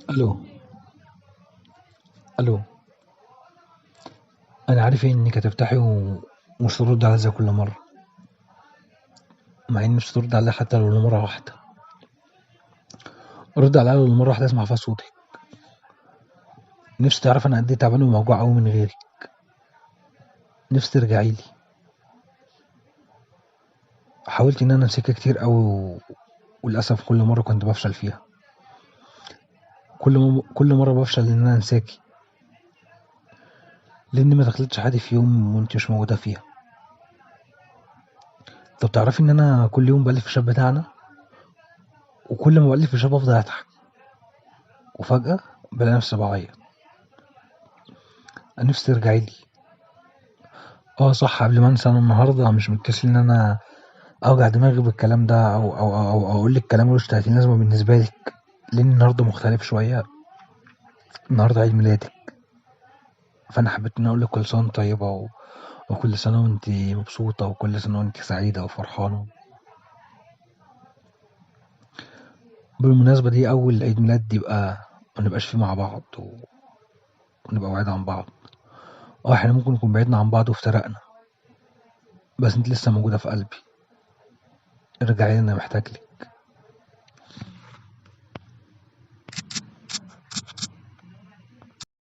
ألو. ألو. أنا عارف إنك هتفتحي ومش هترد عليا زي كل مرة، مع إني مش هترد عليا حتى لو لمرة واحدة. رد عليا لو لمرة واحدة أسمع فيها صوتك. نفسي تعرف أنا قد إيه تعبان وموجوع أوي من غيرك. نفسي ترجعي لي. حاولت إن أنا أمسكها كتير أوي وللأسف كل مرة كنت بفشل فيها. كل مرة بفشل إن أنا أنساكي، لأن ما دخلتش حياتي في يوم وأنت مش موجودة فيها. طب تعرفي إن أنا كل يوم بألف في الشاب بتاعنا، وكل ما بألف في الشاب بفضل أضحك، وفجأة بلاقي نفسي بعيط. أنا نفسي ترجعي لي. صح، قبل ما أنسى، أنا النهاردة مش متكسل إن أنا أوجع دماغي بالكلام ده أو أقول لك كلام ملوش تلاتين لازمة بالنسبة لك، لأن النهاردة مختلف شوية. النهاردة عيد ميلادك، فأنا حبيت إن أقول لك كل سنة وأنت طيبة وكل سنة وأنت مبسوطة، وكل سنة وأنت سعيدة وفرحانة. بالمناسبة دي أول عيد ميلاد يبقى ما نبقاش فيه مع بعض ونبقى بعيد عن بعض. إحنا ممكن نكون بعيدنا عن بعض وافترقنا، بس أنت لسه موجودة في قلبي. ارجعي لي، أنا محتاج لك.